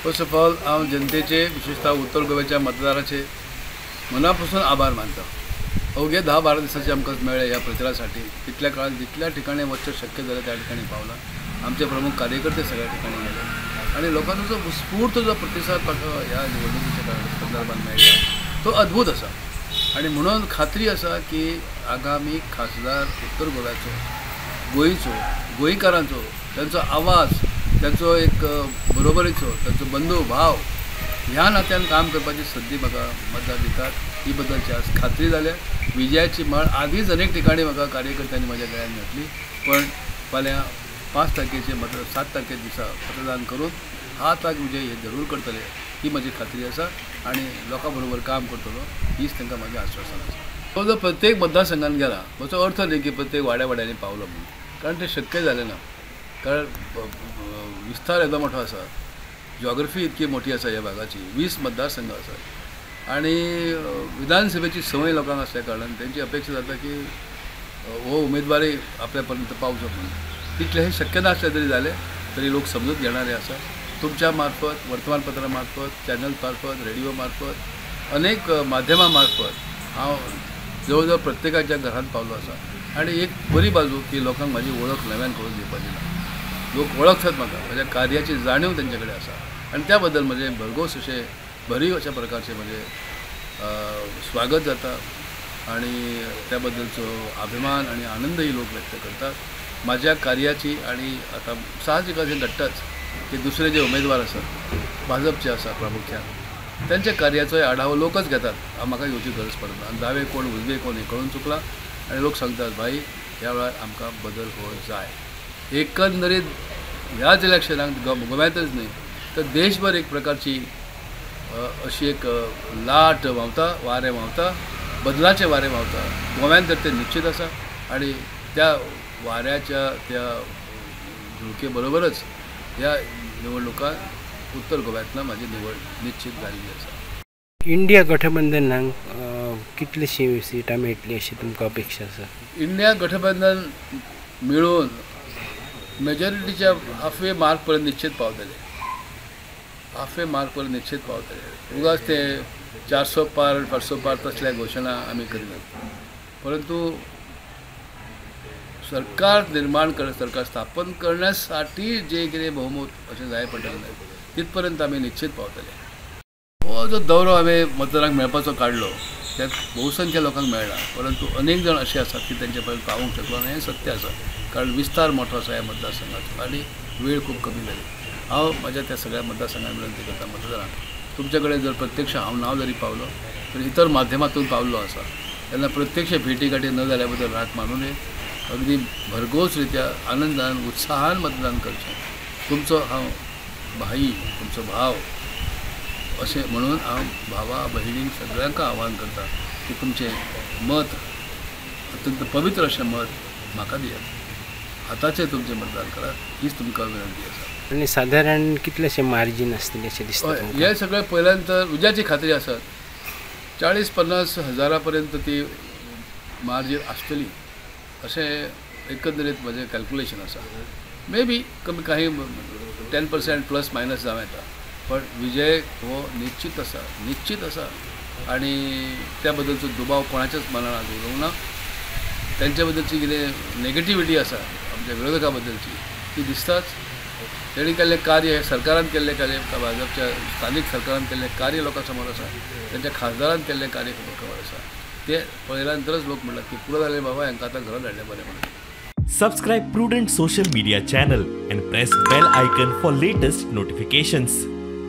First of all हांव जनतेचे, विशेषतः उत्तर गोव्याच्या मतदाराचे मनापासून आभार मानता. अवघे 10-12 दिसांचे आमकां मेळ्ळे ह्या प्रचारासाठी. तितल्या काळात जितल्या ठिकाणी वचचें शक्य जालें त्या ठिकाणी पावला. आमचे प्रमुख कार्यकर्ते सगळ्या ठिकाणी गेले आणि लोकांचो जो उत्स्फूर्त जो प्रतिसाद म्हाका ह्या निवडणुकीच्या संदर्भात मेळ्ळा तो अद्भुत आसा. आणि म्हणून खात्री आसा की आगामी खासदार उत्तर गोव्याचो, गोंयचो, गोंयकारांचो, तांचो आवाज, तांचो एक बरोबरीचो, तांचो बंधू भाव ह्या नात्यान काम करपाची संदी म्हाका मतदार दितात ही बद्दलची आज खात्री जाल्या. विजयाची माळ आदींच अनेक ठिकाणी म्हाका कार्यकर्त्यांनी म्हज्या गळ्यान घातली, पण फाल्यां 5 तारखेचे मतदान 7 तारखे दिसा मतदान करून हाताक विजय हे जरूर करतले ही म्हजी खात्री आसा आनी लोकां बरोबर काम करतलो हीच तांकां म्हजें आश्वासन आसा. तो जो प्रत्येक मतदारसंघान गेला ताचो अर्थ न्ही की प्रत्येक वाड्या वाड्यांनी पावलो म्हणून, कारण तें शक्य जालें ना. कारण विस्तार येदो मोठो आसा, जॉग्रफी इतकी मोठी आसा ह्या भागाची, 20 मतदारसंघ आसात आनी विधानसभेची संवय लोकांक आसल्या कारणान तेंची अपेक्षा जाता की हो उमेदवारी आपल्या पर्यंत पावचो म्हणून. तितलें हें शक्य नासलें तरी जालें तरी लोक समजूत घेणारे आसा. तुमच्या मार्फत, वर्तमानपत्रा मार्फत, चॅनल मार्फत, रेडिओ मार्फत, अनेक माध्यमां मार्फत हांव जवळ जवळ प्रत्येकाच्या घरांत पावलो आसा. आनी एक बरी बाजू की लोकांक म्हाजी वळख नव्यान करून दिवपाची ना, लोक वळखतात म्हाका, म्हज्या कार्याची जाणीव तेंचे कडेन आसा आनी त्या बद्दल म्हजें भरघोस अशें भरीव अशा प्रकारचें म्हजें स्वागत जाता आनी त्या बद्दलचो अभिमान आनी आनंदय लोक व्यक्त करतात म्हाज्या कार्याची. आनी आतां साहजीक अशें घडटाच की दुसरे जे उमेदवार आसात भाजपचे आसा प्रामुख्यान, त्यांच्या कार्याचोय आढावो लोकच घेतात, म्हाका घेवची गरज पडना. आनी दावे कोण उजवे कोण हें कळून चुकलां आनी लोक सांगतात भाई ह्या वेळार आमकां बदल हो जाय. एकंदरीत ह्याच इलेक्शनाक गोव्यांतच न्हय तर देशभर एक प्रकारची अशी एक लाट व्हांवता, वारें व्हांवता, बदलाचें वारें व्हांवता. गोव्यांत तर तें निश्चित आसा आनी त्या वाऱ्याच्या त्या झुळके बरोबरच ह्या निवडणुकांत उत्तर गोव्यांतल्यान म्हाजी निवड निश्चित जाल्ली आसा. इंडिया गठबंधनाक कितलीशीं सिटां मेळटली अशी तुमकां अपेक्षा आसा? इंडिया गठबंधन मेळून मेजॉरिटीच्या हाफवे मार्क पर्यंत निश्चित पावतले, हाफवे मार्क पर्यंत निश्चित पावतले. उगाच ते 400 पार 500 पार तसल्या घोशणा आमी करिनात, परंतु सरकार निर्माण कर, सरकार स्थापन करण्यासाठी जे कितें बहुमत अशें जाय पडटलें तितपर्यंत आमी निश्चित पावतले. हो जो दौरो हांवें मतदारांक मेळपाचो काडलो त्यात बहुसंख्य लोकांक मेळ्ळा, परंतु अनेक जाण अशे आसात की तेंचे पर्यंत पावूंक शकलो ना हें सत्य आसा. कारण विस्तार मोठो आसा ह्या मतदारसंघाचो आनी वेळ खूब कमी जाली. हांव म्हज्या त्या सगळ्या मतदारसंघान विनंती करता मतदारांक, तुमचे कडेन जर प्रत्यक्ष हांव नांव जरी पावलो तर इतर माध्यमांतून पावल्लो आसा तेन्ना प्रत्यक्ष भेटी गाठी न जाल्या बद्दल राग मानू नये. अगदी भरघोस रित्या आनंदान उत्साहान मतदान करचें. तुमचो हांव भाई, तुमचो भाव अशें म्हणून हांव भावा भयणींक सगळ्यांक आव्हान करता की तुमचें मत अत्यंत पवित्र अशें मत म्हाका दियात, आतांचें तुमचें मतदान करात हीच तुमकां विनंती आसा. आनी सादारण कितलेशें मार्जीन आसतलें अशें दिसता? हें सगळें पळयल्यान तर विजयाची खात्री आसा 40-50 हजारा पर्यंत ती मार्जीन आसतली अशें एकंदरीत म्हजें कॅल्क्युलेशन आसा. मे बी कमी काही 10% प्लस मायनस जावं येता, पण विजय हो निश्चित आसा, निश्चित आसा आनी त्या बद्दलचो दुबाव कोणाच्याच मनान आज उरूंक ना. तेंच्या बद्दलची कितें नेगेटिविटी आसा आमच्या विरोधका बद्दलची ती दिसताच. तेणी केल्लें कार्य, सरकारान केल्लें कार्य, भाजपच्या स्थानीक सरकारान केल्लें कार्य लोकां समोर आसा, तेंच्या खासदारान केल्लें कार्य खबर आसा. ते पळयल्या नंतरच लोक म्हणटात की पुरो जालें बाबा, हांकां आतां घरांत धाडलें बरें म्हणून. Subscribe Prudent Social Media channel and press bell icon for latest notifications.